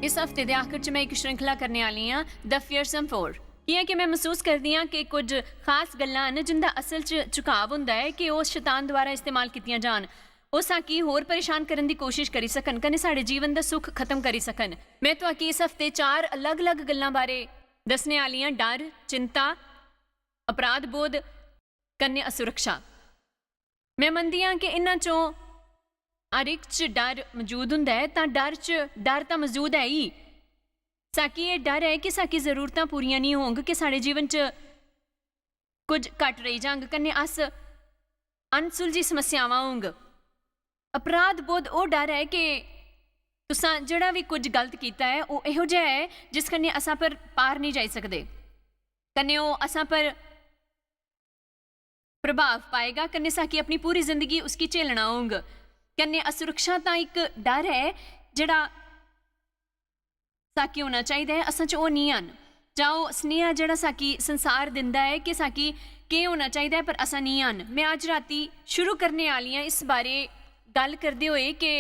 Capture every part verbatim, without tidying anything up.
इस हफ्ते दे आखिर च में इक श्रृंखला करने आह्ली आं, The Fearsome Four। कि'यां कि में मसूस करदी आं कि कुछ खास गल्लां न जिंदा असल च झुकाव होंदा ऐ कि ओह् शैतान द्वारा इस्तेमाल कीतियां जान, ओह् साकी होर परेशान करन दी कोशिश करी सकन, कन्नै साढ़े जीवन दा सुख खत्म करी सकन। में तुआकी इस हफ्ते चार अलग-अलग गल्लां बारे दस्सने आह्ली आं: डर, चिंता, अपराध बोध, कन्नै असुरक्षा। में मनदी आं कि इन्हां चों हर इक च डर मजूद होंदा ऐ, तां डर च, डर तां मजूद ऐ ही। साकी एह् डर ऐ कि साकी जरूरतां पूरियां निं होंग, कि साढ़े जीवन च कुछ घट्ट रेही जांग, कन्नै अस अनसुलझी समस्यावां होंग। अपराध बोध ओह् डर ऐ कि तुसां जेह्ड़ा बी कुछ गलत कीता ऐ, ओह् एहो जेहा ऐ जिस कन्नै असां पर पार निं जाई सकदे, कन्नै ओह् असां पर प्रभाव पाएगा, कन्नै साकी अपनी पूरी जिंदगी उसकी झेलना होंग। कन्नै असुरक्षा तां इक डर ऐ जेह्ड़ा साकी होना चाहिदा ऐ, असां च ओह् निं हन। जां ओह् सनेहा जेह्ड़ा साकी संसार दिंदा ऐ कि साकी केह् होना चाहिदा ऐ, पर असां निं हन। में अज्ज राती शुरू करने आह्ली आं इस बारे गल्ल करदे होए कि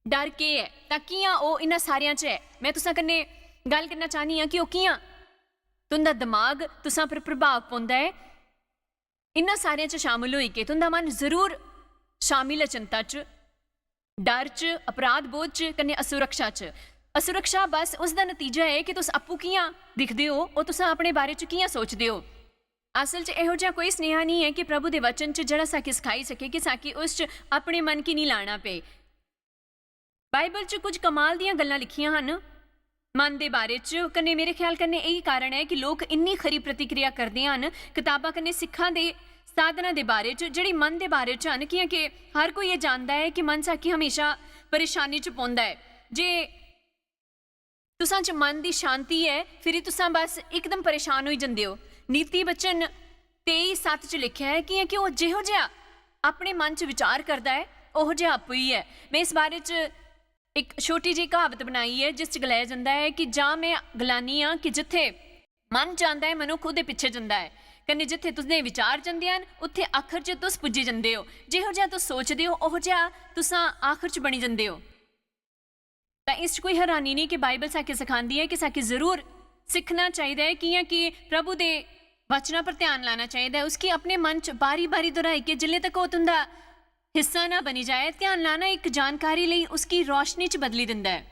डर केह् ऐ, तां कि'यां ओह् इन्ना सारेआं च ऐ। में तुसां कन्नै गल्ल करना चाह्न्नी आं कि ओह् कि'यां। तुं'दा दमाग तुसां पर प्रभाव पौंदा ऐ, इन्ना सारेआं च शामिल होई के तुं'दा मन जरूर शामिल ऐ चिंता च, डर च, अपराध बोध च, कन्नै असुरक्षा च। असुरक्षा बस उसदा नतीजा ऐ कि तुस आपूं कि'यां दिखदे ओ, ओह् तुसां अपने बारे च कि'यां सोचदे ओ। असल च एहो जेहा कोई सनेहा निं ऐ कि प्रभु दे वचन च जेह्ड़ा साकी सखाई सके कि साकी उस च अपने मन गी निं लाना पे। बाइबल च कुछ कमाल दियां गल्लां लिखियां हन मन दे बारे च, कन्नै मेरे ख्याल कन्नै एही कारण ऐ कि लोक इन्नी खरी प्रतिक्रिया करदे हन कताबां कन्नै सिक्खां दे साधना दे बारे च, जेह्ड़ी मन दे बारे च हन, कि'यां कि हर कोई एह् जानदा ऐ कि मन साकी हमेशा परेशानी च पौंदा ऐ। जे तुसां च मन दी शांति ऐ, फिरी तुसां बस इकदम परेशान होई जंदे ओ। नीति वचन तेई सत्त च लिखेआ ऐ, कि'यां कि ओह् जेहो जेहा अपने मन च विचार करदा ऐ, ओहो जेहा आपूं ही ऐ। में इस बारे च इक छोटी जेही क्हावत बनाई ऐ, जिस च गलाया जंदा ऐ कि जां में गलानी आं कि जित्थै मन चांह्दा ऐ, मनुक्ख ओह्दे पिच्छे जंदा ऐ, कन्नै जित्थै तुं'दे विचार जंदे हन, उत्थै आखर च तुस पुज्जी जंदे ओ। जेहो जेहा तुस सोचदे ओ, ओहो जेहा तुसां आखर च बनी जंदे ओ। तां इस च कोई हैरानी नेईं कि बाइबल साके सखांदी ऐ कि साके जरूर सिक्खना चाहिदा ऐ, कि'यां कि प्रभु दे वचना पर ध्यान लाना चाहिदा ऐ, उसगी अपने मन च बारी-बारी दोहराई के जिल्ले तक ओह् तुं'दा हिस्सा ना बनी जाए। ध्यान लाना इक जानकारी लेई उसगी रोशनी च बदली दिंदा ऐ।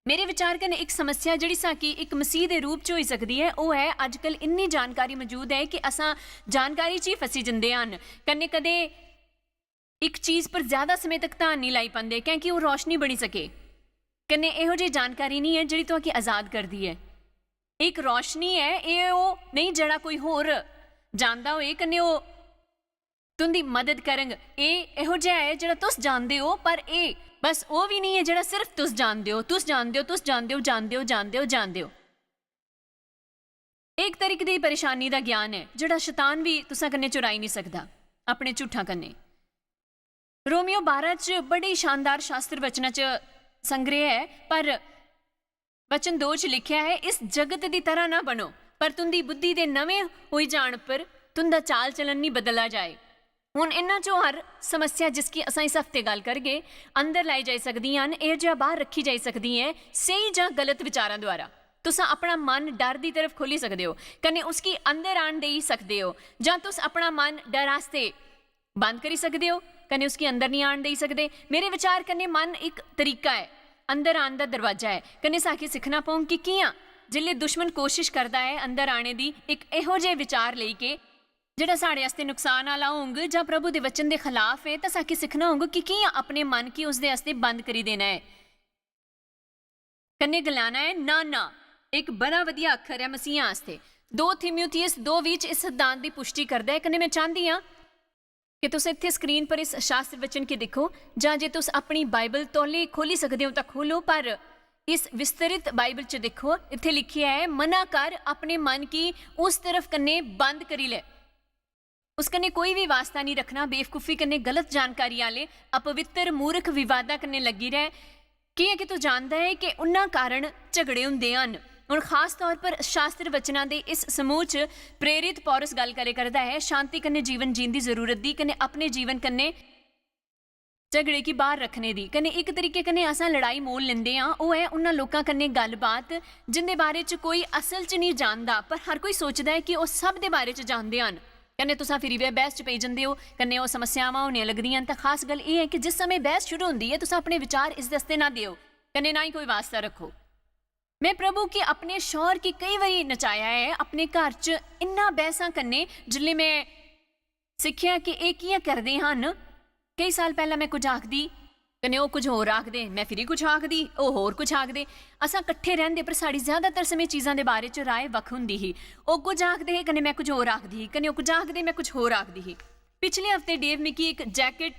मेरे विचार कन्नै इक समस्या जेह्ड़ी साकी इक मसीह दे रूप च होई सकदी ऐ, ओह् ऐ अजकल इन्नी जानकारी मजूद ऐ कि असां जानकारी च ही फसी जंदे हन। कन्नै कदें इक चीज पर ज्यादा समें तक ध्यान नेईं लाई पांदे, कैंह् कि ओह् रोशनी बनी सके। कन्नै एहो जेही जानकारी निं ऐ जेह्ड़ी तुआकी आजाद करदी ऐ। एह् इक रोशनी ऐ, एह् ओह् नेईं जेह्ड़ा कोई होर जानदा होए, कन्नै ओह् तुं'दी मदद करंग। एह् एहो जेहा ऐ जेह्ड़ा तुस जानदे ओ, पर एह् बस ओह् बी निं ऐ जेह्ड़ा सिर्फ तुस जानदे ओ, तुस जानदे ओ, तुस जानदे ओ, जानदे ओ, जानदे ओ, जानदे ओ। एह् इक तरीके दी परेशानी दा ज्ञान ऐ जेह्ड़ा शैतान बी तुसां कन्नै चुराई निं सकदा अपने झूठां कन्नै। रोमियो बारां च बड़े शानदार शास्त्र वचनां च संग्रह ऐ, पर वचन दो च लिखेआ ऐ, "इस जगत दी तरह ना बनो, पर तुं'दी बुद्धि दे नमें होई जान पर तुं'दा चाल चलन निं बदला जाए।" हुन इन्हां चों हर समस्या जिसकी असां इस हफ्ते गल्ल करगे, अंदर लाई जाई सकदियां न, एह् जेहा बाह्र रक्खी जाई सकदी ऐ, स्हेई जां गलत विचारां द्वारा। तुसां अपना मन डर दी तरफ खोली सकदे ओ, कन्नै उसगी अंदर आन देई सकदे ओ, जां तुस अपना मन डर आस्तै बंद करी सकदे ओ, कन्नै उसगी अंदर निं आन देई सकदे। मेरे विचार कन्नै मन इक तरीका ऐ, अंदर आन दा दरवाजा ऐ, कन्नै साके सिक्खना पौंग कि कि'यां जिसलै दुश्मन कोशिश करदा ऐ अंदर आने दी इक एहो जेह् विचार लेई के जेह्ड़ा साढ़े आस्तै नुकसान आह्ला होंग जां प्रभु दे वचन दे खलाफ ऐ, तां साके सिक्खना होंग कि कि'यां अपने मन गी उसदे आस्तै बंद करी देना ऐ। कन्नै गलाना ऐ, "ना, ना।" इक बड़ा वधिया अक्खर ऐ मसीहां आस्तै। दो थिमुथियुस दो बीह् च इस सिद्धांत दी पुष्टि करदा ऐ। कन्नै में चांह्दी आं कि तुस इत्थै स्क्रीन पर इस शास्त्र वचन गी दिक्खो, जां जे तुस अपनी बाइबल तौले खोली सकदे ओ तां खोलो, पर इस विस्तृत बाइबल च दिक्खो, इत्थै लिखेआ ऐ, "मना कर, अपने मन गी उस तरफ कन्नै बंद करी ले।" उस कन्नै कोई बी वास्ता निं रक्खना, बेवकूफी कन्नै गलत जानकारी आह्ले, अपवित्र, मूर्ख विवादा कन्नै लग्गी रह, कि'यां कि तू जानदा ऐ कि उन्ना कारण झगड़े होंदे हन। हुन खास तौर पर शास्त्र वचनां दे इस समूह च प्रेरित पौलुस गल्ल करे करदा ऐ, शांति कन्नै जीवन जीन दी जरूरत दी, कन्नै अपने जीवन कन्नै झगड़े गी बाहर रक्खने दी। कन्नै इक तरीके कन्नै असां लड़ाई मोल लैंदे आं, ओह् ऐ उन्हां लोकां कन्नै गल्लबात जिंदे बारे च कोई असल च नेईं जानदा, पर हर कोई सोचदा ऐ कि ओह् सब दे बारे च जानदे हन। कन्नै तुसां फिरी बी बैह्स च पेई जंदे ओ, कन्नै ओह् समस्यावां होने लगदियां न। तां खास गल्ल एह् ऐ कि जिस समें बैह्स शुरू होंदी ऐ, तुसां अपने विचार इस दस्ते ना देओ, कन्नै ना ही कोई वास्ता रक्खो। में प्रभु गी अपने शौहर गी केई बारी नचाया ऐ अपने घर च इन्ना बैह्सां कन्नै, जिसलै में सिक्खेआ कि एह् कि'यां करदे हन। केई साल पैह्लें में कुछ आखदी, कन्नै ओह् कुछ होर आखदे, में फिरी कुछ आखदी, ओह् होर कुछ आखदे। असां कट्ठे रैंह्दे, पर साढ़ी ज्यादातर समें चीजां दे बारे च राय बक्ख हुंदी ही। ओह् कुछ आखदे हे, कन्नै में कुछ होर आखदी ही, कन्नै ओह् कुछ आखदे, में कुछ होर आखदी ही। पिछले हफ्ते डेव मिगी इक जैकेट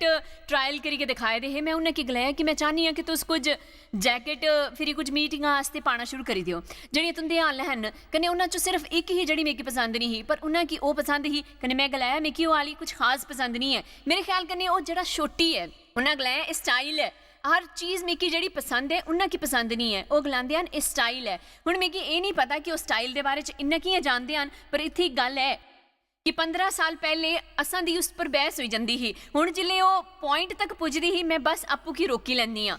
ट्रायल करियै दिखाए दे हे। में उ'नें गी गलाया कि में चाह्न्नी आं कि तुस कुछ जैकेट फिरी कुछ मीटिंगां आस्तै पाना शुरू करी देओ, जेह्ड़ियां तुं'दे हल हैन। कन्नै उ'नें च सिर्फ इक ही जेह्ड़ी मिगी पसंद निं ही, पर उ'नें गी ओह् पसंद ही। कन्नै में गलाया, "मिगी ओह् आह्ली कुछ खास पसंद निं ऐ।" मेरे ख्याल कन्नै ओह् जेह्ड़ा छोटी ऐ, उ'नें गलाया, "एह् स्टाइल ऐ।" हर चीज मिगी जेह्ड़ी पसंद ऐ, उ'नें गी पसंद निं ऐ। ओह् गलांदे हन, "एह् स्टाइल ऐ।" हुन मिगी एह् निं पता कि ओह् स्टाइल दे बारे च इन्ना कि'यां जानदे हन, पर इत्थै इक गल्ल ऐ कि पंदरां साल पैह्ले असां दी उस पर बैह्स होई जंदी ही। हुन जिसलै ओह् पॉइंट तक पुजदी ही, में बस आपूं गी रोकी लैन्नी आं।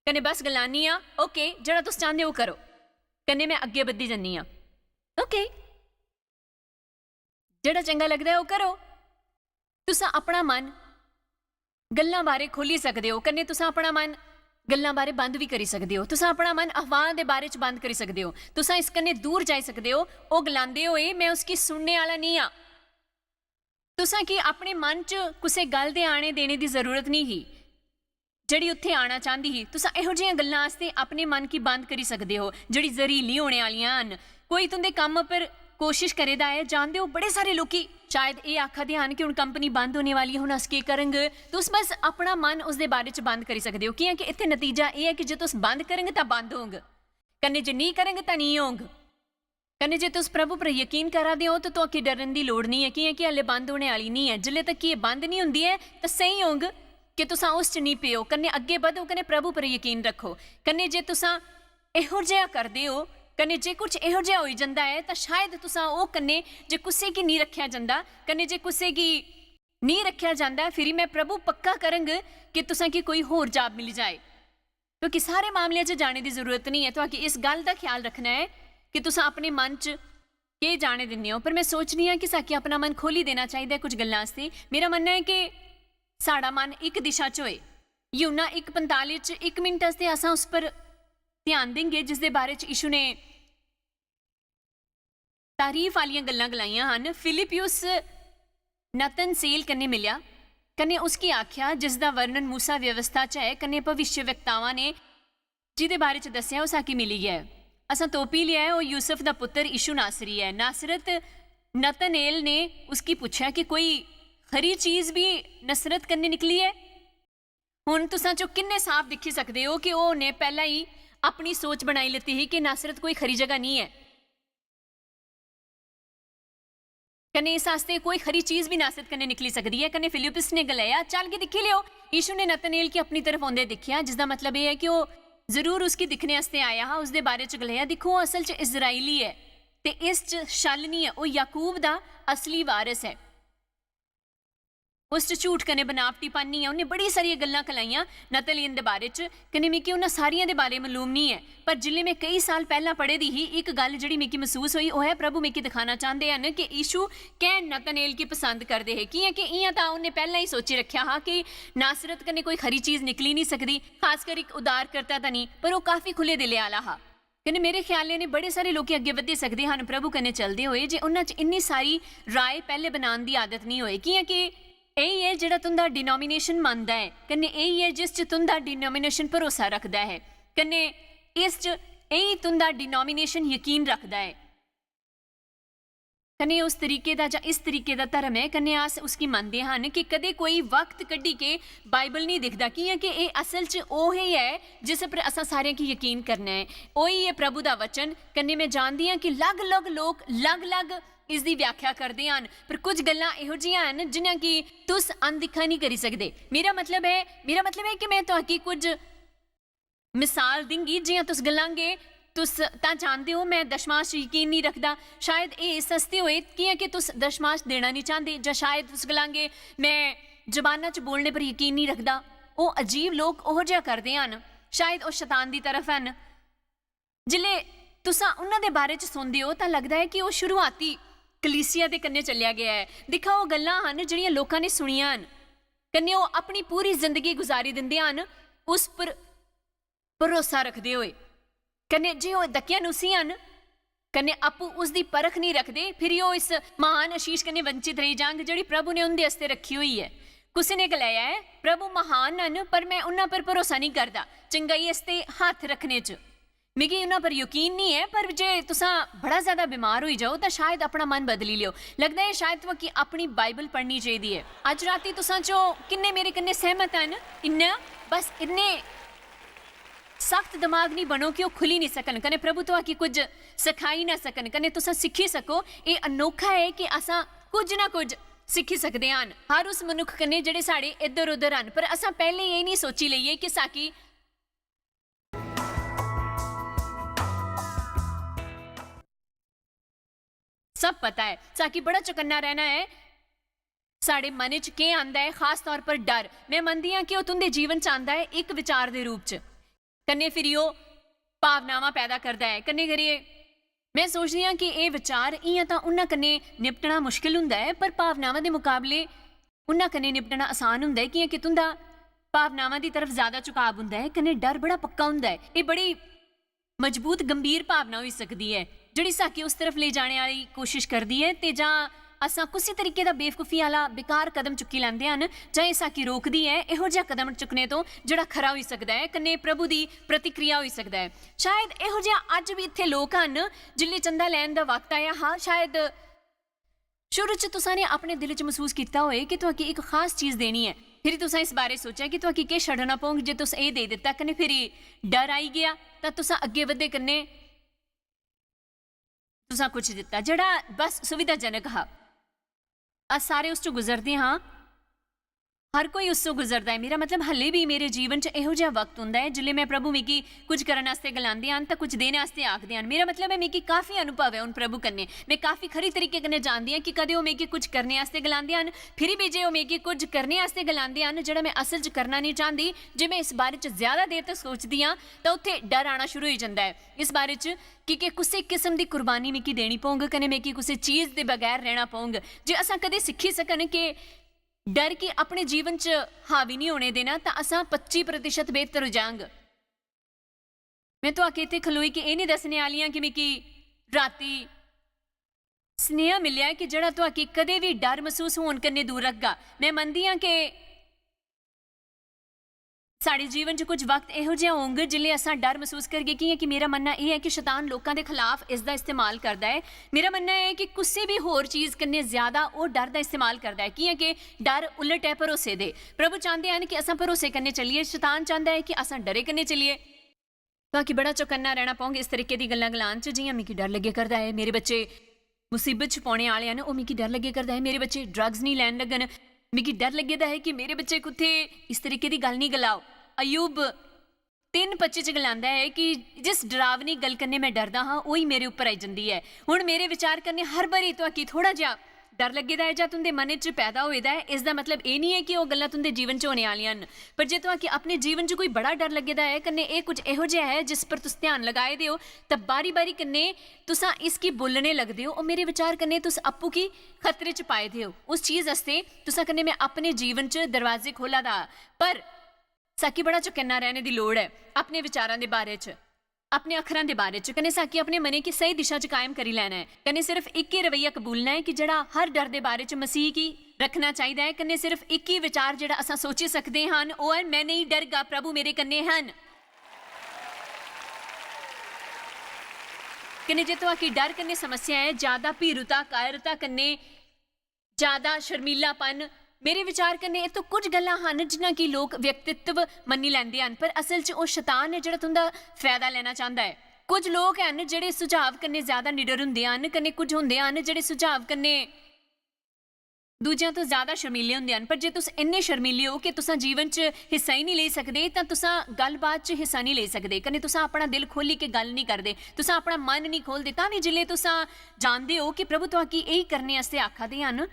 कन्नै बस गलान्नी आं, "OK, जेह्ड़ा तुस चांह्दे ओ, करो।" कन्नै में अग्गें बधदी जन्नी आं। "OK, जेह्ड़ा चंगा लगदा ऐ, ओह् करो।" तुसां अपना मन गल्लां बारै खोह्ल्ली सकदे ओ, कन्नै तुसां अपना मन गल्लां बारै बंद बी करी सकदे ओ। तुसां अपना मन अफवाह दे बारे च बंद करी सकदे ओ। तुसां इस कन्नै दूर जाई सकदे ओ। ओह् गलांदे होए, "में उसगी सुनने आह्ला निं आं।" तुसां गी अपने मन च कुसै गल्ल दे आने देने दी जरूरत निं ही, जेह्ड़ी उत्थै आना चांह्दी ही। तुसां एहो जिहियां गल्लां आस्तै अपने मन गी बंद करी सकदे ओ, जेह्ड़ी जरीली होने आह्लियां हन। कोई तुं'दे कम्म पर कोशिश करे दा ऐ, जानदे ओ, बड़े सारे लोकी शायद एह् आखा दे हन कि हुन कंपनी बंद होने वाली ऐ, हुन अस केह् करंग? तुस बस अपना मन उसदे बारे च बंद करी सकदे ओ, कि'यां कि इत्थै नतीजा एह् ऐ कि जे तुस बंद करंग तां बंद होंग, कन्नै जे नेईं करंग तां नेईं होंग। कन्नै जे तुस प्रभु पर यकीन करा दे ओ, तां तुआकी डरन दी लोड़ निं ऐ, कि'यां कि हल्ले बंद होने आह्ली निं ऐ। जिल्लै तक कि एह् बंद निं होंदी ऐ, तां सेही होंग कि तुसां उस च निं पेओ, कन्नै अग्गें बधो, कन्नै प्रभु पर यकीन रक्खो। कन्नै जे तुसां एहो जेहा करदे ओ, कन्नै जे कुछ एहो जेहा होई जंदा ऐ, तां शायद तुसां ओह् कन्नै जे कुसै गी निं रक्खेआ जंदा, कन्नै जे कुसै गी निं रक्खेआ जंदा ऐ, फिरी में प्रभु पक्का करंग कि तुसां गी कोई होर जाब मिली जाए। क्योंकि सारे मामले च जाने दी जरूरत निं ऐ। तुआकी इस गल्ल दा ख्याल रक्खना ऐ कि तुस अपने मन च केह् जाने दिन्ने ओ। पर में सोचनी आं कि साकी अपना मन खोह्ल्ली देना चाहिदा ऐ कुछ गल्लां आस्तै। मेरा मन्नना ऐ कि साढ़ा मन इक दिशा च होए। यूहन्ना इक पंताली च इक मिनट आस्तै असां उस पर ध्यान देंगे जिसदे बारे च यीशु ने तारीफ आह्लियां गल्लां गलाइयां हन। फिलिप्पुस नतनसेल कन्नै मिलेआ, कन्नै उसगी आखेआ, जिसदा वर्णन मूसा व्यवस्था च ऐ, कन्नै भविष्यवक्तावां ने जिदे बारे च दस्सेआ, ओह् साकी मिली गेआ ऐ। असां तोपी लेआ ऐ, ओह् यूसुफ दा पुत्तर यीशु नासरी ऐ। नासरत नतनएल ने उसगी पुच्छेआ कि कोई खरी चीज बी नसरत कन्नै निकली ऐ? हुन तुसां चो किन्ने साफ दिक्खी सकदे ओ कि ओह् ने पैह्लें ही अपनी सोच बनाई लैती ही कि नासरत कोई खरी जगह निं ऐ। कन्नै इस आस्तै कोई खरी चीज बी नासरत कन्नै निकली सकदी ऐ। कन्नै फिलिप्पुस ने गलाया, "चल के दिक्खी लेओ।" यीशु ने नतनएल गी अपनी तरफ औंदे दिक्खेआ, जिसदा मतलब एह् ऐ कि ओह् जरूर उसगी दिक्खने आस्तै आया हा। उसदे बारे च गलाया, "दिक्खो, ओह् असल च इस्राएली ऐ ते इस च छल निं ऐ। ओह् याकूब दा असली वारस ऐ। उस च झूठ कन्नै बनावटीपन निं ऐ।" उन्नै बड़ी सारियां गल्लां गलाइयां नतनएल दे बारे च, कन्नै मिगी उन्हां सारियां दे बारे मालूम निं ऐ। पर जिसलै में केई साल पैह्लां पढ़े दी ही, इक गल्ल जेह्ड़ी मिगी मसूस होई, ओह् ऐ, प्रभु मिगी दिखाना चांह्दे हन कि यीशु कैं नतनएल गी पसंद करदे हे। कि'यां कि इ'यां तां उन्नै पैह्लां ही सोची रक्खेआ हा कि नासरत कन्नै कोई खरी चीज निकली निं सकदी, खासकर इक उद्धारकर्ता दा निं, पर ओह् काफी खु'ल्ले दिलै आह्ला हा। कन्नै मेरे ख्यालै ने बड़े सारे लोक अग्गें बधी सकदे हन प्रभु कन्नै चलदे होए, जे उन्हां च इन्नी सारी राय पैह्ले बनान दी आदत निं होए, कि'यां कि एही ऐ जेह्ड़ा तुं'दा डिनोमिनेशन मनदा ऐ, कन्नै एही ऐ जिस च तुं'दा डिनोमिनेशन भरोसा रखदा ऐ, कन्नै इस च एही तुं'दा डिनोमिनेशन यकीन रखदा ऐ। कन्नै उस तरीके दा जां इस तरीके दा धर्म ऐ, कन्नै अस उसगी मनदे हन कि कदें कोई वक्त कड्ढी के बाइबल निं दिखदा, कि'यां कि एह् असल च ओह् ही ऐ जिस पर असां सारें गी यकीन करना ऐ। ओही ऐ प्रभु दा वचन। कन्नै में जानदी आं कि लग-लग लोक लग-लग इसदी व्याख्या करदे हन, पर कुछ गल्लां एहो जिहियां हन जि'यां कि तुस अनदिक्खा निं करी सकदे। मेरा मतलब ऐ, मेरा मतलब ऐ कि में तुआकी कुछ मिसाल दिंगी, जि'यां तुस गलांगे, "तुस तां जानदे ओ, में दशमांश च यकीन निं रखदा।" शायद एह् इस आस्तै होए, कि'यां कि तुस दशमांश देना निं चांह्दे, जां शायद तुस गलांगे, "में जबाना च बोलने पर यकीन नहीं रखदा। ओह् अजीब लोक ओहो जिहा करदे हन, शायद ओह् शतान दी तरफ हन। जिसले तुसां उन्हां दे बारे च सुनदे ओ तां लगदा ऐ कि ओह् शुरुआती कलीसिया दे कन्नै चलेआ गेआ ऐ। दिक्खा, ओह् गल्लां हन जेह्ड़ियां लोकां ने सुनियां हन, कन्नै ओह् अपनी पूरी जिंदगी गुजारी दिंदे हन उस पर भरोसा रखदे होए। कन्नै जे ओह् दकियानूसी हन, कन्नै आपूं उसदी परख नहीं रखदे, फिरी ओह् इस महान आशीष कन्नै वंचित रेही जांग जेह्ड़ी प्रभु ने उंदे आस्तै रखी होई ऐ। कुसै ने गलाया ऐ, "प्रभु महान हन, पर मैं उन्हां पर भरोसा नहीं करदा चंगाई आस्तै हत्थ रखने च। मिगी उन्हां पर यकीन नहीं ऐ।" पर जे तुसां बड़ा ज्यादा बीमार होई जाओ तां शायद अपना मन बदली लियो। लगदा ऐ शायद तुआं की अपनी बाइबल पढ़नी चाहिदी ऐ। अज्ज राती तुसां चो किन्ने मेरे कन्नै सैहमत हन? इन्ना, बस इन्ने सख्त दमाग नहीं बनो कि ओह् खुली नहीं सकन कन्नै प्रभु तुआं की कुछ सखाई ना सकन, कन्नै तुसां सिक्खी सको। एह् अनोखा ऐ कि असां कुछ ना कुछ सिक्खी सकदे हन हर उस मनुक्ख कन्नै जेह्ड़े साढ़े इद्धर उद्धर हन, पर असां पैह्लें एह् नहीं सोची लेइए कि साकी सब पता ऐ। साकी बड़ा चौकन्ना रहना ऐ। साढ़े मनै च केह् आंदा ऐ, खास तौर पर डर। मैं मनदी आं कि ओह् तुं'दे जीवन च आंदा ऐ इक विचार दे रूप च, कन्नै फिरी ओह् भावनावां पैदा करदा ऐ। कन्नै करियै मैं सोचदी आं कि एह् विचार इ'यां तां उन्हां कन्नै निपटना मुश्किल हुंदा ऐ, पर भावनावां दे मुकाबले उन्हां कन्नै निपटना आसान हुंदा ऐ, कि'यां कि तुं'दा भावनावां दी तरफ ज्यादा झुकाव हुंदा ऐ, कन्नै डर बड़ा पक्का हुंदा ऐ। एह् बड़ी मजबूत, गंभीर भावना होई सकदी ऐ, जेह्ड़ी साकी उस तरफ लेई जाने आह्ली कोशिश करदी ऐ, ते जां असां कुसै तरीके दा बेवकूफी आह्ला बेकार कदम चुक्की लैंदे हन, जां एह् साकी रोकदी ऐ एहो जेहा कदम चुक्कने तो जेह्ड़ा खरा होई सकदा ऐ, कन्नै प्रभु दी प्रतिक्रिया होई सकदा ऐ। शायद एहो जेहा अज्ज बी इत्थै लोक हन, जिल्लै चंदा लैन दा वक्त आया हा, शायद शुरू च तुसां ने अपने दिल च मसूस कीता होए कि तुआं की इक खास चीज देनी ऐ, फिर तुसां इस बारे सोचेआ कि तुआं की केह् छड्डना पौंग। जे तुस एह् देई दित्ता कन्नै फिरी डर आई गेआ, तां तुसां अग्गें बधदे कन्नै तुसां कुछ दित्ता जेह्ड़ा बस सुविधाजनक हा। अस सारे उस चों गुजरदे हां, हर कोई उस चों गुजरदा ऐ। मेरा मतलब, हल्ले बी मेरे जीवन च एहो जेहा वक्त हुंदा ऐ जिसलै मैं प्रभु मिगी कुछ करने आस्तै गलांदे हन तां कुछ देने आस्तै आखदे हन। मेरा मतलब ऐ, मिगी काफी अनुभव ऐ उन प्रभु कन्नै। मैं काफी खरी तरीके कन्नै जानदी आं कि कदें ओह् मिगी कुछ करने आस्तै गलांदे हन, फिरी बी जे ओह् मिगी कुछ करने आस्तै गलांदे हन जेह्ड़ा मैं असल च करना नेईं चांह्दी, जे मैं इस बारे च ज्यादा देर तक सोचदी आं तां उत्थै डर आना शुरू होई जंदा ऐ इस बारे च कि के कुसै किस्म दी कुर्बानी मिगी देनी पौंग, कन्नै मिगी कुसै चीज दे बगैर रैह्ना पौंग। जे असां कदें सिक्खी सकन कि डर गी अपने जीवन च हावी निं होने देना, तां असां पच्ची प्रतिशत बेहतर होई जांग। मैं तुआके इत्थै खलोई के एह् निं दस्सने आह्ली आं कि मिगी राती सनेहा मिलेआ कि जेह्ड़ा तुआके कदें बी डर मसूस होन कन्नै दूर रखगा। मैं मनदी आं कि साढ़े जीवन च कुछ वक्त एहो जेहा होंग जिसलै असां डर मसूस करगे, कि'यां कि मेरा मन्नना एह् ऐ कि शैतान लोकां दे खलाफ इसदा इस्तेमाल करदा ऐ। मेरा मन्नना ऐ कि कुसै बी होर चीज कन्नै ज्यादा ओह् डर दा इस्तेमाल करदा ऐ, कि'यां कि डर उलट ऐ भरोसे दे। प्रभु चांह्दे हन कि असां भरोसे कन्नै चलिए, शैतान चांह्दा ऐ कि असां डरे कन्नै चलिए। बाकी बड़ा चौकन्ना रैह्ना पौंग इस तरीके दी गल्लां गलान च, जि'यां मिगी डर लग्गे करदा ऐ मेरे बच्चे मुसीबत च पौने आह्ले हन, ओह् मिगी डर लग्गे करदा ऐ मेरे बच्चे ड्रग्स निं लैन लगन। मिगी डर लग्गे दा ऐ कि मेरे बच्चे कुत्थै इस तरीके दी गल्ल निं गलाओ। अयूब तिन्न पच्ची च गलांदा ऐ कि जिस डरावनी गल्ल कन्नै मैं डरदा हां, ओही मेरे उप्पर आई जंदी ऐ। हुन मेरे विचार कन्नै हर बारी तुआकी थोह्ड़ा जेहा डर लग्गे दा ऐ जां तुं'दे मनै च पैदा होए दा ऐ, इसदा मतलब एह् निं ऐ कि ओह् गल्लां तुं'दे जीवन च होने आह्लियां न। पर जे तुआकी अपने जीवन च कोई बड़ा डर लग्गे दा ऐ, कन्नै एह् कुछ एहो जेहा ऐ जिस पर तुस ध्यान लगाए दे ओ, तां बारी-बारी कन्नै तुसां इसगी बोलने लगदे ओ, और मेरे विचार कन्नै तुस आपूं गी खतरे च पाए दे ओ। उस चीज आस्तै तुसां कन्नै मैं अपने जीवन च दरवाजे खोह्ल्ला दा। पर साकी बड़ा चौकन्ना रैह्ने दी लोड़ ऐ अपने विचारां दे बारे च, अपने अक्खरां दे बारे च, कन्नै साकी अपने मनै गी स्हेई दिशा च कायम करी लैना ऐ। कन्नै सिर्फ इक ही रवैया कबूलना ऐ कि जेह्ड़ा हर डर दे बारे च मसीह गी रक्खना चाहिदा ऐ। कन्नै सिर्फ इक ही विचार जेह्ड़ा असां सोची सकदे हन, ओह् ऐ, "मैं नेईं डरगा, प्रभु मेरे कन्नै हन।" कन्नै जे तुआकी डर कन्नै समस्या ऐ, ज्यादा भीरुता, कायरता कन्नै ज्यादा शर्मीलापन, मेरे विचार कन्नै एह् तो कुछ गल्लां हन जि'यां कि लोक व्यक्तित्व मन्नी लैंदे हन, पर असल च ओह् शैतान ऐ जेह्ड़ा तुं'दा फैदा लैना चांह्दा ऐ। कुछ लोक हैन जेह्ड़े सुझाव कन्नै ज्यादा निडर हुंदे हन, कन्नै कुछ हुंदे हन जेह्ड़े सुझाव कन्नै दूजियां तो ज्यादा शर्मीले हुंदे हन। पर जे तुस इन्ने शर्मीले ओ कि तुसां जीवन च हिस्सा ही निं लेई सकदे, तां तुसां गल्लबात च हिस्सा निं लेई सकदे, कन्नै तुसां अपना दिल खोह्ल्ली के गल्ल निं करदे, तुसां अपना मन निं खोह्लदे। तां बी जिसलै तुसां जानदे ओ कि प्रभु तुआकी एही करने आस्तै आखा दे हन,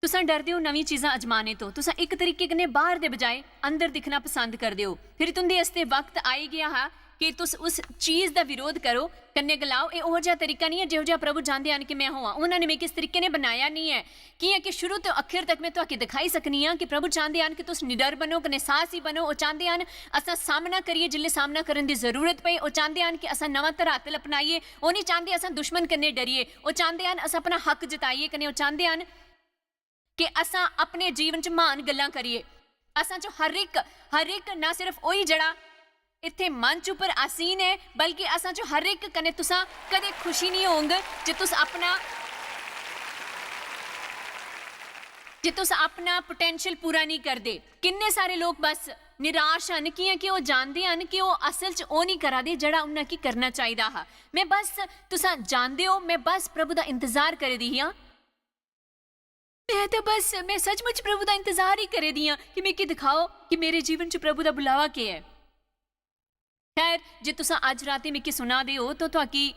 तुसां डरदे ओ नमीं चीजां अजमाने तो। तुसां इक तरीके कन्नै बाहर दे बजाए अंदर दिक्खना पसंद करदे ओ। फिर तुंदे आस्तै वक्त आई गेआ हा कि तुस उस चीज दा विरोध करो, कन्नै गलाओ, "एह् ओहो जेहा तरीका निं ऐ जेहो जेहा प्रभु चांह्दे हन कि में होआं।" उन्होंने मिगी इस तरीके ने बनाया निं ऐ। कि'यां कि शुरू तो आखिर तक में तुआके दिखाई सकनी आं कि प्रभु चांह्दे हन कि तुस निडर बनो, कन्नै साहसी बनो। ओह् चांह्दे हन असां सामना करिए, जिसलै सामना करन दी जरूरत पए। ओह् चांह्दे हन कि असां नमां धरातल अपनाइए। ओह् निं चांह्दे असां दुश्मन कन्नै डरिए। ओह् चांह्दे हन अस अपना हक जताइए, कन्नै ओह् चांह्दे हन कि असां अपने जीवन च म्हान गल्लां करिए। असां च हर इक, हर इक ना सिर्फ ओही जेह्ड़ा इत्थै मंच उप्पर आसीन ऐ, बल्कि असां च हर इक कन्नै तुसां कदें खुशी निं होंग जे तुस अपना, जे तुस अपना पोटेंशियल पूरा निं करदे। किन्ने सारे लोक बस निराश हन, कि'यां कि ओह् जानदे हन कि ओह् असल च ओह् निं करा दे जेह्ड़ा उन्ना गी करना चाहिदा हा। में बस, तुसां जानदे ओ, में बस प्रभु दा इंतजार करी दी ही आं। में ते बस, में सचमुच प्रभु दा इंतजार ही करे दी आं कि मिगी दिखाओ कि मेरे जीवन च प्रभु दा बुलावा केह् ऐ। खैर, जे तुसां अज्ज रातीं मिगी सुना दे ओ, तो तुआकी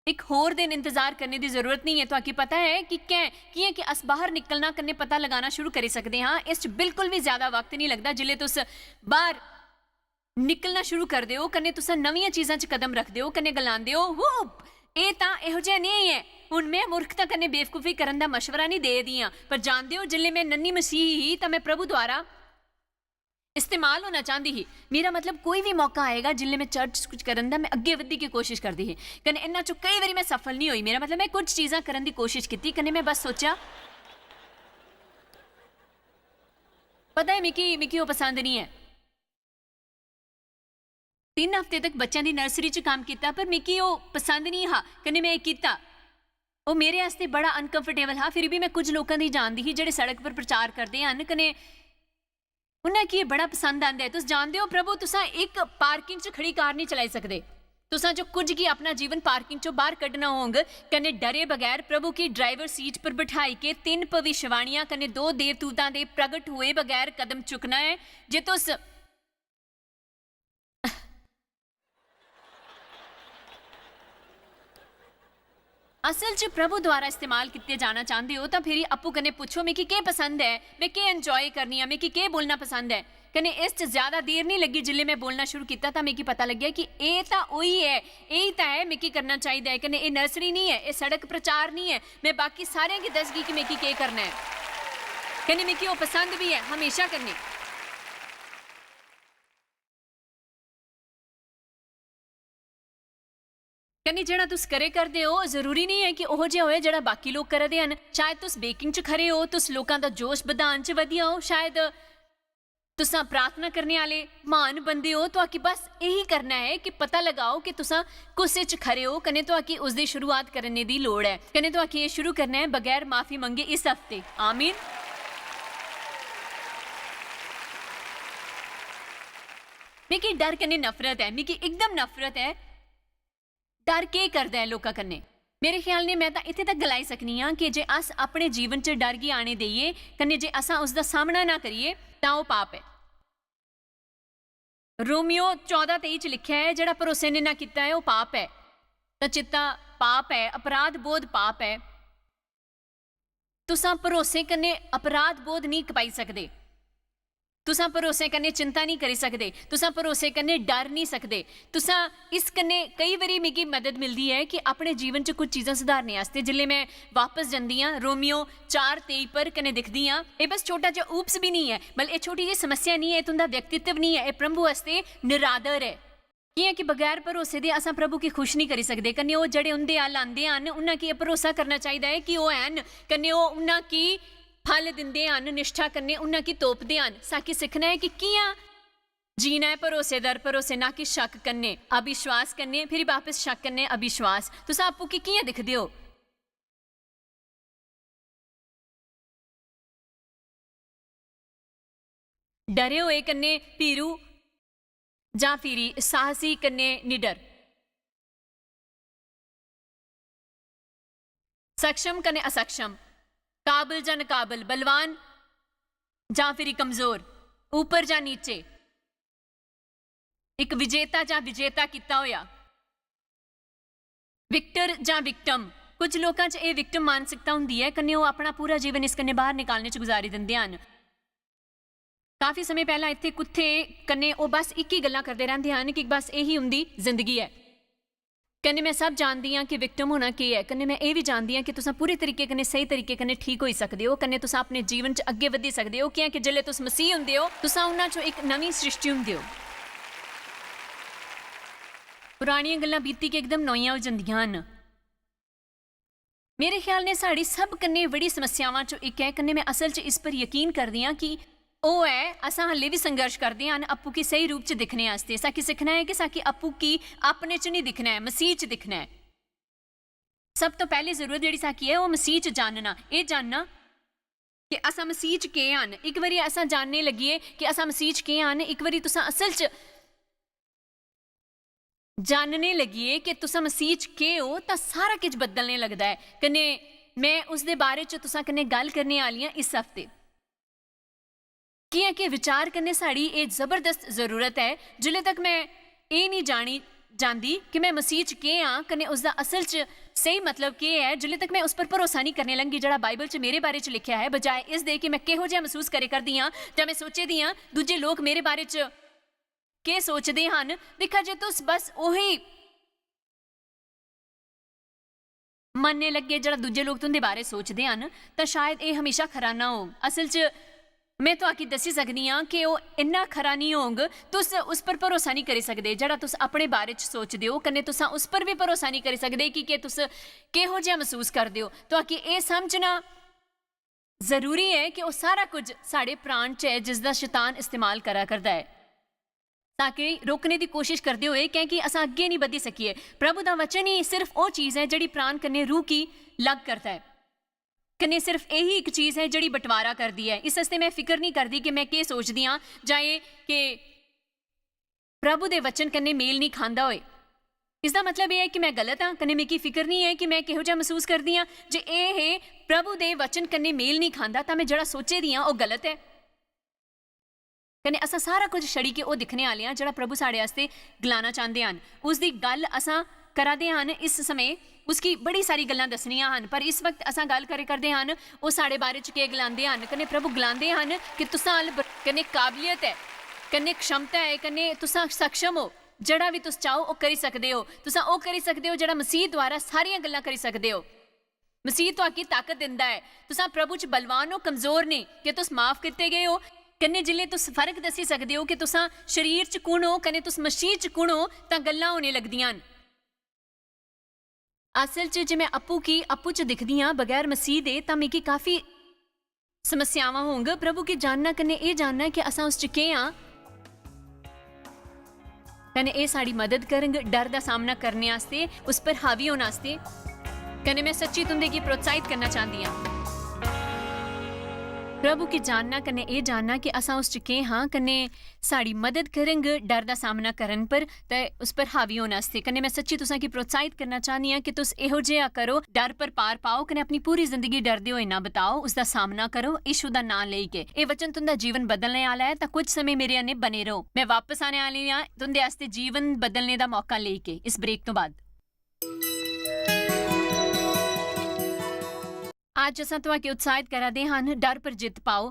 इक होर दिन इंतजार करने दी जरूरत नेईं ऐ। तुआकी पता ऐ कि कैं, कि'यां कि अस बाहर निकलना कन्नै पता लगाना शुरू करी सकदे हां। इस च बिल्कुल बी ज्यादा वक्त नेईं लगदा। जिसलै तुस बाहर निकलना शुरू करदे ओ, कन्नै तुसां नमियां चीजां च कदम रखदे ओ, कन्नै गलांदे ओ, "हू, एह् तां एहो जेहा नेईं ऐ, हुन में मूर्खता कन्नै बेवकूफी करन दा मशवरा नेईं दे दी आं।" पर जानदे ओ, जिसलै में नन्नी मसीही ही, तां में प्रभु द्वारा इस्तेमाल होना चांह्दी ही। मेरा मतलब, कोई बी मौका आएगा, जिसलै में चर्च च कुछ करन दा, में अग्गें बधने की कोशिश करदी ही। कन्नै इन्ना चो केई बारी में सफल नेईं होई। मेरा मतलब, में कुछ चीजां करन दी कोशिश कीती, कन्नै में बस सोचेआ, पता ऐ मिगी, मिगी ओह् पसंद नेईं ऐ। तिन्न हफ्ते तक बच्चें दी नर्सरी च कम्म कीता, पर मिगी ओह् पसंद नेईं हा, कन्नै में एह् कीता। ओह् मेरे आस्तै बड़ा अनकंफर्टेबल हा। फिर बी में कुछ लोकां दी जानदी ही जेह्ड़े सड़क पर प्रचार करदे हन, कन्नै उन्हें गी एह् बड़ा पसंद आंदा ऐ। तुस जानदे ओ प्रभु, तुसां इक पार्किंग च खड़ी कार नेईं चलाई सकदे। तुसां जो कुछ गी अपना जीवन पार्किंग चो बाहर कड्ढना होंग, कन्नै डरे बगैर प्रभु गी ड्राइवर सीट पर बठाई के तिन्न भविष्यवाणियां कन्नै दो देवदूतां दे प्रगट हुए बगैर कदम चुकना ऐ। जे तुस असल च प्रभु द्वारा इस्तेमाल कीते जाना चांह्दे ओ, तां फिरी अप्पू कन्नै पुच्छो, "मिगी केह् पसंद ऐ? में केह् एंजॉय करनी आं? मिगी केह् बोलना पसंद ऐ?" कन्नै इस च ज्यादा देर निं लग्गी। जिसलै में बोलना शुरू कीता, तां मिगी पता लग्गेआ कि एह् तां ओही ऐ, एही तां ऐ, मिगी करना चाहिदा ऐ। कन्नै एह् नर्सरी निं ऐ, एह् सड़क प्रचार निं ऐ। में बाकी सारें गी दसगी कि मिगी केह् करना ऐ। कन्नै मिगी ओह् पसंद बी ऐ, हमेशा कन्नै। कन्नै जेह्ड़ा तुस करे करदे ओ, जरूरी निं ऐ कि ओहो जेहा होऐ जेह्ड़ा बाकी लोक करा दे हन। शायद तुस बेकिंग च खरे ओ, तुस लोकां दा जोश बधान च बधिया ओ, शायद तुसां प्रार्थना करने आह्ले म्हान बंदे ओ। तुआकी बस एही करना ऐ कि पता लगाओ कि तुसां कुस च खरे ओ, कन्नै तुआकी उसदी शुरुआत करने दी लोड़ ऐ। कन्नै तुआकी एह् शुरू करना ऐ बगैर माफी मंगे इस हफ्ते। आमीन। मिगी डर कन्नै नफरत ऐ, मिगी एकदम नफरत ऐ। डर केह् करदा ऐ लोकां कन्नै? मेरे ख्याल ने में तां इत्थै तक गलाई सकनी आं कि जे अस अपने जीवन च डर गी आने देइये, कन्नै जे असां उसदा सामना ना करिये, तां ओह् पाप ऐ। रोमियो चौदां तेई च लिखेआ ऐ, "जेह्ड़ा भरोसे ने ना कीता ऐ, ओह् पाप ऐ।" तां चित्ता पाप ऐ, अपराध बोध पाप ऐ। तुसां भरोसे कन्नै अपराध बोध नेईं कपाई सकदे। तुसां भरोसे कन्नै चिंता नेईं करी सकदे। तुसां भरोसे कन्नै डर नेईं सकदे। तुसां इस कन्नै केई बारी मिगी मदद मिलदी ऐ कि अपने जीवन च कुछ चीजां सुधारने आस्तै। जिसलै में बापस जंदी आं, रोमियो चार तेई पर कन्नै दिखदी आं, एह् बस छोटा जेहा ऊप्स बी नेईं ऐ, मतलब एह् छोटी जेही समस्या नेईं ऐ, एह् तुं'दा व्यक्तित्व नेईं ऐ, एह् प्रभु आस्तै निरादर ऐ। कि'यां कि बगैर भरोसे दे असां प्रभु गी खुश नेईं करी सकदे। कन्नै ओह् जेह्ड़े उं'दे अल्ल आंदे हन, उन्हां गी एह् भरोसा करना चाहिदा ऐ कि ओह् हैन, कन्नै ओह् उन्हां गी फल दिंदे हन, निश्ठा कन्नै उन्हां गी तोपदे हन। साकी सिक्खना ऐ कि कि'यां जीना ऐ भरोसेदार, भरोसे ना कि शक कन्नै, अविश्वास कन्नै, फिरी बापस शक कन्नै अविश्वास। तुस आपूं गी कि'यां दिखदे ओ? डरे होए कन्नै भीरू जां फिरी साहसी कन्नै निडर, सक्षम कन्नै असक्षम, काबल जां नकाबल, बलवान जां फिरी कमजोर, ऊपर जां नीचे, इक विजेता जां विजेता कीता होया, विक्टर जां विक्टम, कुछ लोकां च एह् विक्टिम मानसिकता होंदी ऐ, कन्नै ओह् अपना पूरा जीवन इस कन्नै बाह्र निकालने च गुजारी दिंदे हन। काफी समें पैह्लां इत्थै कुत्थै कन्नै ओह् बस इक ही गल्लां करदे रैंह्दे हन कि बस एही उं'दी जिंदगी ऐ। कन्नै में सब जानदी आं कि विक्टिम होना केह् ऐ, कन्नै में एह् बी जानदी आं कि तुसां पूरे तरीके कन्नै, स्हेई तरीके कन्नै ठीक होई सकदे ओ, कन्नै तुसां अपने जीवन च अग्गें बधी सकदे ओ, कि'यां कि जिसलै तुस मसीह होंदे ओ, तुसां उन्हां चों इक नमीं सृष्टि होंदे ओ। पुरानियां गल्लां बीती के एकदम नौइयां होई जंदियां न। मेरे ख्याल ने साढ़ी सब कन्नै बड़ी समस्यावां चों इक ऐ, कन्नै में असल च इस पर यकीन करदी आं कि ओह् ऐ, असां हाल्ले बी संघर्ष करदे हन आपूं गी स्हेई रूप च दिक्खने आस्तै। साकी सिक्खना ऐ कि साकी आपूं गी अपने च निं दिक्खना ऐ, मसीह च दिक्खना ऐ। सब तो पैह्ली जरूरत जेह्ड़ी साकी ऐ, ओह् मसीह च जानना, एह् जानना कि असां मसीह च केह् हन। इक बारी असां जानने लगिए कि असां मसीह च केह् हन, इक बारी तुसां असल च जानने लगिए कि तुसां मसीह च केह् ओ, तां सारा किश बदलने लगदा ऐ। कन्नै में उसदे बारे च तुसां कन्नै गल्ल करने आह्ली आं इस हफ्ते। कि'यां कि विचार करने साढ़ी एह् जबरदस्त जरूरत ऐ। जिसले तक में एह् निं जानी, जानदी कि में मसीह च केह् आं, कन्नै उसदा असल च स्हेई मतलब केह् ऐ, जिसले तक में उस पर भरोसा निं करने लंगी जेह्ड़ा बाइबल च मेरे बारे च लिखेआ ऐ, बजाए इस दे कि में किहो जेहा मसूस करे करदी आं जां में सोचे दी आं दूजे लोक मेरे बारे च केह् सोचदे हन। दिक्खा, जे तुस बस ओही मन्नने लग्गे जेह्ड़ा दूजे लोक तुं'दे बारे सोचदे हन, तां शायद एह् हमेशा खरा ना होग। असल च में तुआकी दस्सी सकदी आं कि ओह् इन्ना खरा निं होग। तुस उस पर भरोसा निं करी सकदे जेह्ड़ा तुस अपने बारे च सोचदे ओ, कन्नै तुसां उस पर बी भरोसा निं करी सकदे कि, कि तुस किहो जेहा मसूस करदे ओ। तुआकी एह् समझना जरूरी ऐ कि ओह् सारा कुछ साढ़े प्राण च ऐ जिसदा शैतान इस्तेमाल करा करदा ऐ, ताकि रोकने दी कोशिश करदे होए, कैंकि असां अग्गें निं बधी सकिए। प्रभु दा वचन ही सिर्फ ओह् चीज ऐ जेह्ड़ी प्राण कन्नै रूह गी लग करदा ऐ। कन्नै सिर्फ एही इक चीज ऐ जेह्ड़ी बंटवारा करदी ऐ। इस आस्तै में फिकर निं करदी कि में केह् सोचदी आं जां एह् कि प्रभु दे वचन कन्नै मेल निं खांदा होए। इसदा मतलब एह् ऐ कि में गलत आं, कन्नै मिगी फिकर निं ऐ कि में किहो जेहा मसूस करदी आं। जे एह् हे प्रभु दे वचन कन्नै मेल निं खांदा, तां में जेह्ड़ा सोचे दी आं, ओह् गलत ऐ। कन्नै असां सारा कुछ छड़ी के ओह् दिक्खने आह्ले आं, जेह्ड़ा प्रभु साढ़े आस्तै गलाना चांह्दे हन। उसदी गल्ल असां करा दे हन इस समें। उसगी बड़ी सारी गल्लां दस्सनियां हन, पर इस वक्त असां गल्ल करे करदे हन, ओह् साढ़े बारे च केह् गलांदे हन। कन्नै प्रभु गलांदे हन कि तुसां अल ब-, कन्नै काबलियत ऐ, कन्नै क्षमता ऐ, कन्नै तुसां सक्षम ओ। जेह्ड़ा बी तुस चाहो, ओह् करी सकदे ओ। तुसां ओह् करी सकदे ओ, जेह्ड़ा मसीह द्वारा सारियां गल्लां करी सकदे ओ। मसीह तुआकी ताकत दिंदा ऐ। तुसां प्रभु च बलवान ओ, कमजोर नेईं। क्या तुस माफ कीते गए ओ? कन्नै जिसलै तुस फर्क दस्सी सकदे ओ कि तुसां शरीर च कु'न ओ, कन्नै तुस मसीह च कु'न ओ, तां गल्लां होने लगदियां न। असल च जे में अप्पू गी अप्पू च दिखदी आं बगैर मसीह दे, तां मिगी काफी समस्यावां होंग। प्रभु गी जानना कन्नै एह् जानना कि असां उस च केह् आं, कन्नै एह् साढ़ी मदद करंग डर दा सामना करने आस्तै, उस पर हावी होने आस्तै। कन्नै में सच्ची तुं'दे गी प्रोत्साहित करना चांह्दी आं। प्रभु गी जानना कन्नै एह् जानना कि असां उस च केह् हां, कन्नै साढ़ी मदद करंग डर दा सामना करन पर ते उस पर हावी होने आस्तै। कन्नै में सच्ची तुसां गी प्रोत्साहित करना चाह्न्नी आं कि तुस एहो जेहा करो, डर पर पार पाओ कन्नै अपनी पूरी जिंदगी डरदे होए ना बताओ, उसदा सामना करो यीशु दा नां लेई के। एह् वचन तुं'दा जीवन बदलने आह्ला ऐ, तां कुछ समें मेरे कन्नै बने रहो। में बापस आने आह्ली आं तुं'दे आस्तै जीवन बदलने दा मौका लेई के, इस ब्रेक तो बाद। अज्ज असां तुआके उत्साहित करा दे हन, डर पर जित्त पाओ।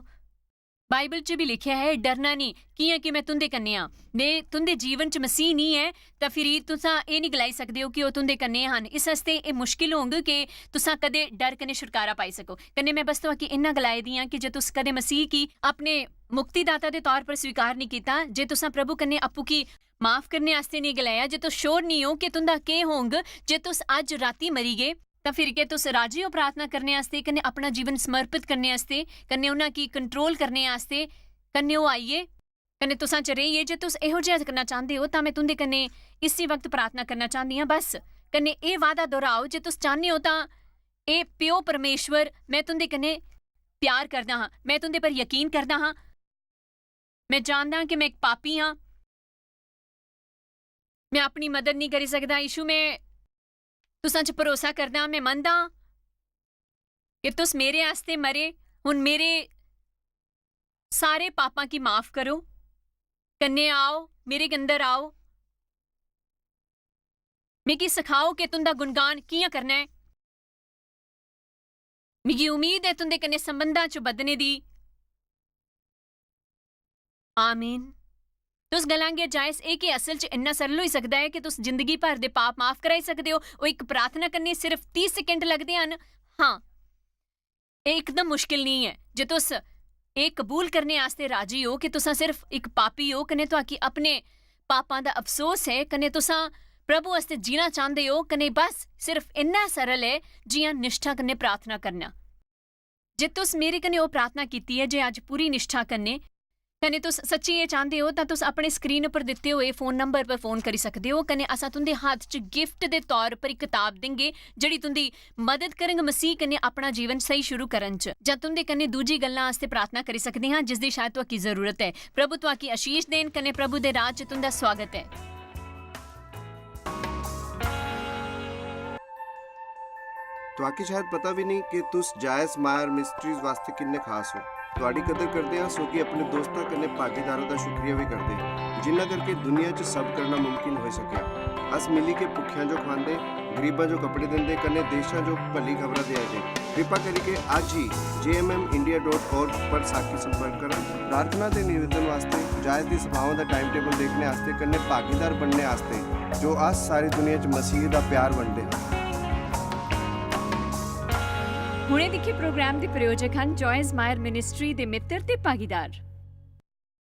बाइबल च बी लिखेआ ऐ, "डरना नेईं, कि'यां कि में तुं'दे कन्नै आं।" जे तुं'दे जीवन च मसीह निं ऐ, तां फिरी तुसां एह् निं गलाई सकदे ओ कि ओह् तुं'दे कन्नै हन। इस आस्तै एह् मुश्किल होंग कि तुसां कदें डर कन्नै छुटकारा पाई सको। कन्नै में बस तुआके इन्ना गलाए दी आं कि जे तुस कदें मसीह गी अपने मुक्तिदाता दे तौर पर स्वीकार निं कीता, जे तुसां प्रभु कन्नै आपूं गी माफ करने आस्तै नेईं गलाया, जे तुस श्योर नेईं ओ कि तुं'दा केह् होंग जे तुस अज्ज रातीं मरी गे, तां फिर केह् तुस राजी ओ प्रार्थना करने आस्तै, कन्नै अपना जीवन समर्पित करने आस्तै, कन्नै उन्हां गी कंट्रोल करने आस्तै, कन्नै ओह् आइयै, कन्नै तुसां च रेहियै? जे तुस एहो जेहा करना चांह्दे ओ, तां में तुं'दे कन्नै इसी वक्त प्रार्थना करना चांह्दी आं। बस, कन्नै एह् वादा दोहराओ, जे तुस चाह्न्ने ओ, तां एह् प्यो परमेश्वर, में तुं'दे कन्नै प्यार करदा हां, में तुं'दे पर यकीन करदा हां। में जानदा हां कि में इक पापी हां। में अपनी मदद नेईं करी सकदा। यीशु, में तुसां च भरोसा करदा हां, में मनदा हां कि तुस मेरे आस्तै मरे। हुन मेरे सारे पापां गी माफ करो। कन्नै आओ, मेरे अंदर आओ। मिगी सखाओ कि तुं'दा गुणगान कि'यां करना ऐ। मिगी उम्मीद ऐ तुं'दे कन्नै संबंधां च बधने दी। आमीन। तुस गलांगे, "जायस, एह् केह् असल च इन्ना सरल होई सकदा ऐ कि तुस जिंदगी भर दे पाप माफ कराई सकदे ओ? ओह् इक प्रार्थना कन्नै सिर्फ तीह सेकंड लगदे हन।" हां, एह् इकदम मुश्किल नेईं ऐ। जे तुस एह् कबूल करने आस्तै राजी ओ कि तुसां सिर्फ इक पापी ओ, कन्नै तुआकी अपने पापां दा अफसोस ऐ, कन्नै तुसां प्रभु आस्तै जीना चांह्दे ओ, कन्नै बस सिर्फ इन्ना सरल ऐ जि'यां निश्ठा कन्नै प्रार्थना करना। जे तुस मेरे कन्नै ओह् प्रार्थना कीती ऐ जे अज्ज पूरी निश्ठा कन्नै, कन्नै तुस सच्ची एह् चांह्दे ओ, तां तुस अपने स्क्रीन उप्पर दित्ते होए फोन नंबर पर फोन करी सकदे ओ, कन्नै असां तुं'दे हत्थ च गिफ्ट दे तौर पर इक कताब देंगे, जेह्ड़ी तुं'दी मदद करङ मसीह कन्नै अपना जीवन स्हेई शुरू करन च, जां तुं'दे कन्नै दूजी गल्लां आस्तै प्रार्थना करी सकदे हां, जिसदी शायद तुआकी जरूरत ऐ। प्रभु तुआकी आशीष देन, कन्नै प्रभु दे राज च तुं'दा स्वागत ऐ। तुआकी शायद पता भी नहीं कि तुस जायस मायर मिस्ट्रीज वास्ते किन्ने खास हो। तुआडी कदर करदे हां, सोगी अपने दोस्तां कन्नै भागीदारां दा शुक्रिया भी करदे, जिन्ना करके दुनिया च सब करना मुमकिन होई सकेआ। अस मिली के भुक्खेआं जो खवांदे, गरीबां जो कपड़े दिंदे, कन्नै देशां जो भली खबरां देआ दे। कृपा करिके अज्ज ही J M M India dot org पर साकी संपर्क करो। प्रार्थना ते निवेदन वास्ते, जायस दी सभाओं दा टाइम टेबल देखने आस्ते, कन्नै भागीदार बनने आस्ते, जो अस सारी दुनिया च मसीह दा प्यार बंडदे हां। हुणे दिक्खे प्रोग्राम दे प्रायोजक हन जॉयस मायर मिनिस्ट्री दे मित्र ते भागीदार।